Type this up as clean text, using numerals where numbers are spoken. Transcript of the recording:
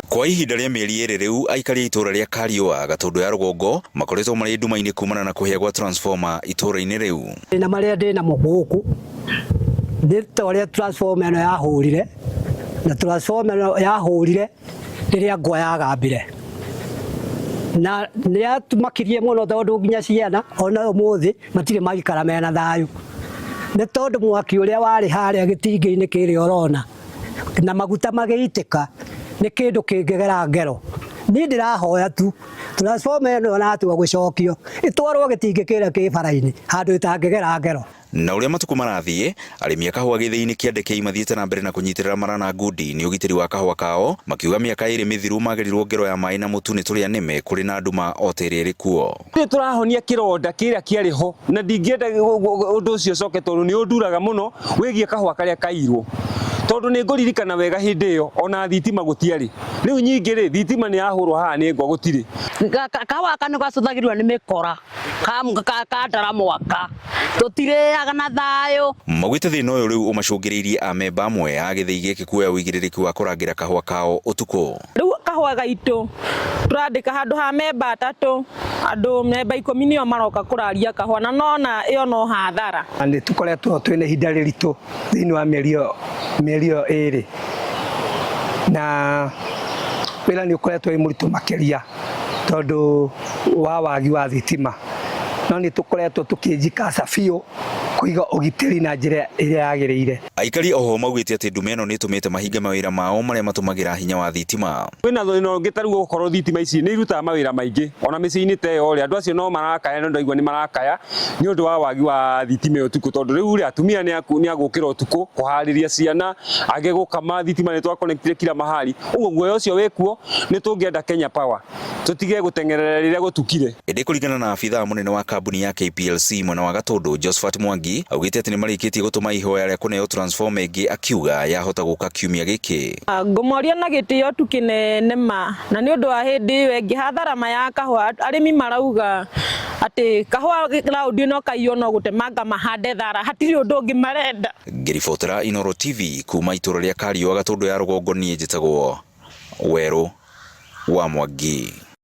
Kwa ihinda rĩa mĩeri ĩrĩ rĩu, aikari a itũũra rĩa Kariũa, Gatũndũ ya rũgongo, makoretwo marĩ nduma-inĩ kumana na kũhĩa gwa transformer itũũra-inĩ rĩu. Na marĩa ndĩ namo gũkũ nĩ ta ũrĩa transformer ĩno yahũrire, na transformer ĩno yahũrire rĩrĩa ngwa yagambire, na nĩ yatũmakirie mũno tondũ nginya ciana ona ũmũthĩ matirĩ maikara mena thayũ, nĩ tondũ mwaki ũrĩa warĩ harĩa gĩtingĩ-inĩ kĩrĩa ũrona na maguta magĩitĩka nĩ kĩndũ kĩngĩgera ngero. Niĩ ndĩrahoya tu transformer ĩno yatua gũcokio ĩtwarwo gĩtingĩ kĩrĩa kĩ bara-inĩ handũ ĩtangĩgera ngero. Na ũrĩa matukũ marathiĩ, arĩmi a kahũa gĩthĩi-inĩ kĩa Ndekei mathiĩte na mbere na kũnyitĩrĩra mara na ngundi nĩ ũgitĩri wa kahũa kao, makiuga mĩaka ĩrĩ mĩthiru magerirwo ngero ya maĩ na mũtu nĩ tũrĩa nĩme kũrĩ na nduma o ta ĩrĩa ĩrĩ kuo. Nĩ tũrahonia kĩronda kĩrĩa kĩarĩ ho na ndingĩenda ũndũ ũcio ũcoke tondũ nĩ ũnduraga mũno wĩgiĩ kahũa karĩa kairwo, tondũ nĩ ngũririkana wega hĩndĩ ĩyo ona thitima gũtiarĩ. Rĩu nyingĩ rĩ, thitima nĩ yahũrwo haha nĩ ngwa gũtirĩ. Kahũa gaka nĩ gacũthagĩrĩrio nĩ mĩkora ka ndara mwaka tũtirĩaga na thayũ. Maugĩte thĩna ũyũ rĩu ũmacũngĩrĩirie amemba amwe a gĩthĩi gĩkĩ kuoya ũigĩrĩrĩki wa kũrangĩra kahũa kao ũtukũ. Rĩu kahũa gaitũ tũrandĩka handũ ha memba atatũ, andũ memba 10 nĩo maroka kũraria kahũa, na nona ĩyo no hathara. Nĩ tũkoretwo twĩna ihinda rĩritũ thĩinĩ wa mĩeri ĩyo 2, na wĩra nĩ ũkoretwo wĩ mũritũ makĩria tondũ wa wagi wa thitima, no nĩ tũkoretwo tũkĩnjikaca biũ kũiga ũgitĩri na njĩra ĩrĩa yagĩrĩire. Aikari oho maugĩte atĩ nduma ĩno nĩ ĩtũmĩte mahinge mawĩra mao marĩa matũmagĩra hinya wa thitima. Kwĩna thĩna ũngĩ ta rĩu gũkorwo thitima ici nĩ irutaga mawĩra maingĩ ona mĩciĩ-inĩ ta ĩyo rĩ, andũ acio no marakaya, no ndaigua nĩ marakaya nĩ ũndũ wa wagi wa thitima ĩyo ũtukũ, tondũ rĩu rĩ, atumia nĩ agũkĩra ũtukũ kũharĩria ciana, angĩ gũkama, thitima nĩ twakonectire kila mahali, ũguo guoya ũcio wĩkuo. Nĩ tũngĩenda Kenya Power tũtige gũteng'erera rĩrĩa gũtukire. Ĩndĩ kũringana na abithaa mũnene wa kambuni ya KPLC mwena wa Gatũndũ, Josephat Mwangi, augĩte atĩ nĩ marĩkĩtie gũtũma ihoya rĩa kũneo transformer ĩngĩ, akiuga yahota gũka kiumia gĩkĩ. Ngũmoria na gĩtĩo tu kĩnene ma, na nĩ ũndũ wa hĩndĩ ĩyo ĩngĩ hatharama ya kahũa, arĩmi marauga atĩ kahũa raundi ĩno kaiywo no gũtemanga mahande thara, hatirĩ ũndũ ũngĩ marenda. Ngĩribotera Inooro TV kuma itũra rĩa Kariũa, Gatũndũ ya rũgongo, niĩ njĩtagwo Werũ wa Mwangi.